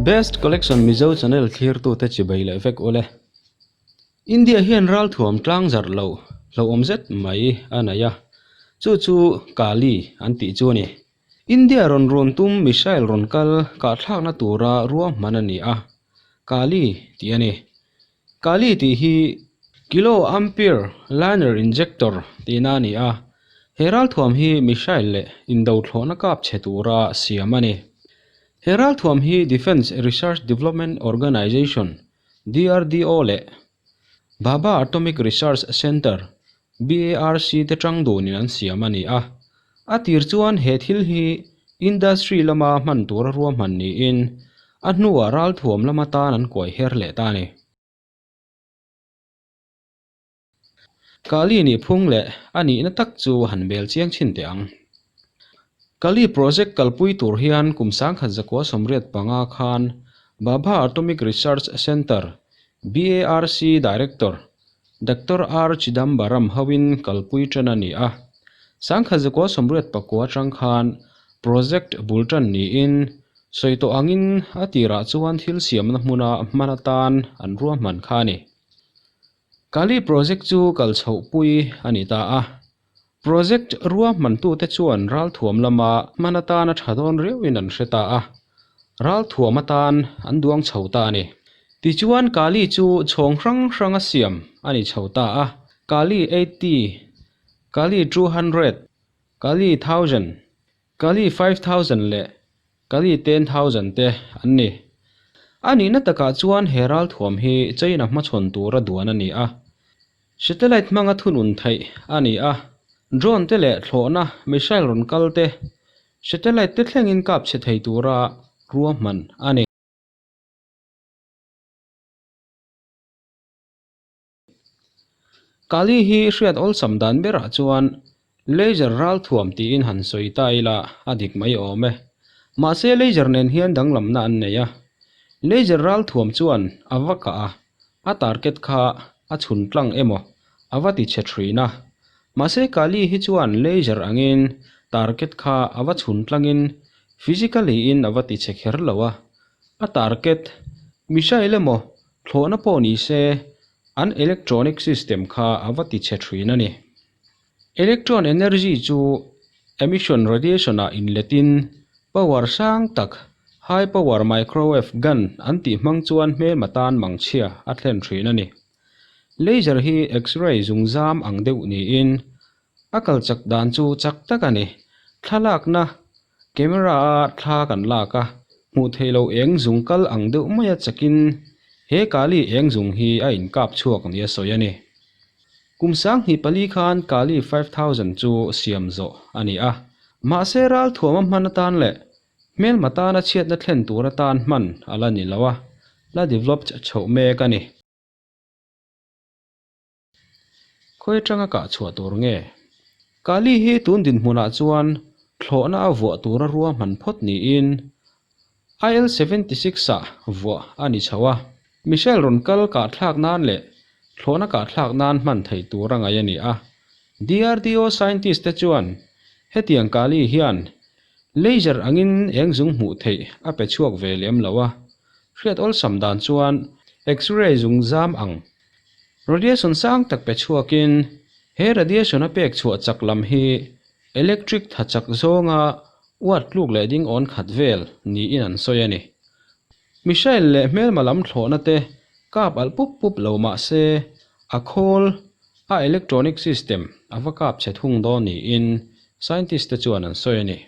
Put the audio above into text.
Best Collection Mizo Channel thlirtute chibai leh vek ule. India hian ralthuam tlang zarh lo hlauhawm zet mai a nei a, chu chu Kali an tih chu a ni. India rawn run tum missile rawn kal kahthlakna tura ruahman a ni a, Kali tih a ni. Kali tih hi Kilo Ampere Liner Injector tihna a ni a, he ralthuam hi missile leh indothlawhna kap chhe tura siam a ni. He ralthuam hi Defence Research Development Organisation, DRDO, leh Bhabha Atomic Research Centre, BARC, te tang dunin an siam a ni a. A tir chuan he thil hi industry lama hman tura ruahman niin a hnuah ralthuam lama tan an kuai her leh ta a ni. Kali nih phung leh a nihna tak chu han bel chiang chhin teh ang. Kali project kalpui tur hian kum 1985 khan Bhabha Atomic Research Centre, BARC, Director Doctor R Chidambaram hoin kalpui tan a ni a. 1989 atang khan project bul tan niin sawi tawh angin a tirah chuan thil siamna hmuna hman atan an ruahman kha a ni. Kali project chu kal chhohpui a ni ta a. Project ruahmantute chuan ralthuam lama hman atana tha dawn riauhin an hre ta a, ralthuam atan an duang chho ta a ni. Tichuan Kali chu chhawng hrang hranga siam a ni chho ta a, Kali 80, Kali 200, Kali 1000, Kali 5000 leh Kali 10,000 te an ni. A nihna takah chuan he ralthuam hi China hmachhawn tura duan a ni a. Satellite hmanga thunun theih a ni a, drone te leh thlawhna missile rawn kal te, satellite te thlengin kap chhe thei tura ruahman a ni. Kali hi hriat awlsam dan berah chuan laser ralthuam tiin han sawi ta ila a dik mai awm e. Mahse laser nen hian danglamna an nei a. Laser ralthuam chuan a va kah a, a target kha a chhun tlang emaw a va ti chhe thin a. Mahse Kali hi chuan laser angin target kha a va chhun tlangin physically in a va ti chhe kher lo a. A target missile emaw Thlawhna pawh ni se, an electronic system kha a va ti chhe thin a ni. Electron energy chu emission radiation-ah inletin power sang tak, high power microwave gun an tih hmang chuan hmelma tan mangchhia a thlen thin a ni. Laser hi X-ray zungzam ang deuh niin A kal chak dan chu chak tak a ni. Thlalakna camera a thla kan lak a, hmuh theih loh eng zung kal ang deuh maia chakin he Kali eng zung hi a inkap chhuak nia sawi a ni. Kum 2004 khan Kali 5000 chu siam zawh a ni a, mahse ralthuam a hman atan leh hmelma tana chhiatna thlen tur atan hman a la ni lo a, la developed chhoh mek a ni. Khawi atanga kah chhuah tur nge? Kali hi tun dinhmunah chuan thlawhna a vuah tura ruahman phawt niin IL 76 ah vuah a ni chho a. Missile rawn kal kah thlak nan leh thlawhna kah thlak nan hman theih tura ngaih a ni a. DRDO scientist te chuan hetiang Kali hian laser angin eng zung hmuh theih a pe chhuak ve lem lo a. Hriat awlsam dan chuan X-ray zung zam ang Radiation sang tak pe chhuakin he radiation a pek chhuah chak lam hi electric tha chak zawnga uat tluk leh ding awn khat vel niin an sawi a ni. Missile leh hmelma lam thlawhna te kap alh pup pup lo mah se a khawl a electronic system a va kap chhe thung dawn niin scientist te chuan an sawi a ni.